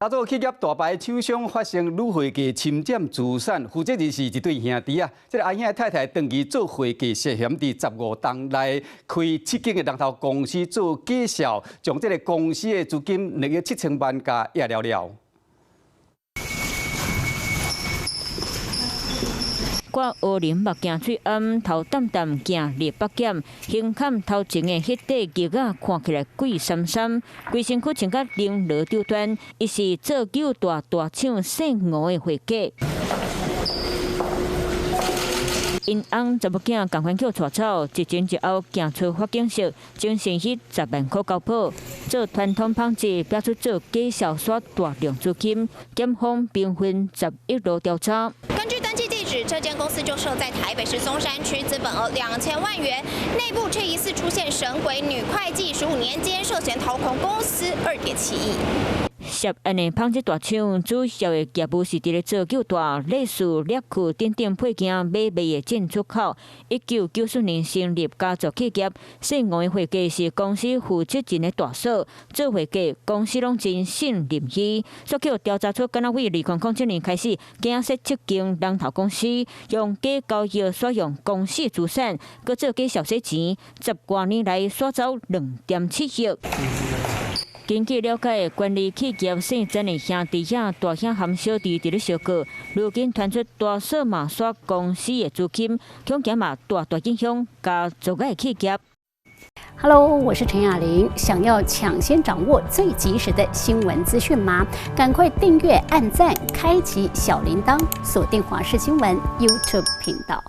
家族企業大牌廠商發生女會計侵佔資產，負責人是一對兄弟啊。這个阿兄的太太長期做會計，涉嫌佇15冬內開七間的人頭公司做假數，將這个公司的資金2億7千萬共掖了了。掛烏林目鏡喙罨，頭澹澹行入北檢，胸坎頭前的彼塊玉仔看起來貴參參，規身軀穿甲绫羅绸緞，伊是做酒大大廠姓吳的會計。𪜶翁查某囝仝款予帶走，一前一後行出法警室，精神彼10萬箍交保，做傳統紡織，表出做假數煞大量資金，檢方兵分11路調查。根據登記地址，這間公司就設在台北市松山區，資本額2000萬元，內部卻疑似出現神鬼女會計，15年間涉嫌掏空公司2.7億。涉案的紡織大廠主要的業務是佇咧做酒大、類似獵褲等等配件買賣的進出口。1994年成立家族企業，姓吳的會計是公司負責人的大嫂，做會計公司攏真信任伊。煞予調查出，敢若對2007年開始，經設七間人頭公司，用假交易使用公司資產，閣做假數洗錢，10外年來徙走2.7億。根據了解，管理企業姓曾的兄弟仔、大兄含小弟佇咧相告，如今傳出大嫂嘛徙公司的資金，恐驚嘛大大影響家族的企業。 Hello，我是陳雅玲。想要搶先掌握最及時的新聞資訊嗎？趕快訂閱、按讚、開啟小鈴鐺，鎖定華視新聞 YouTube 頻道。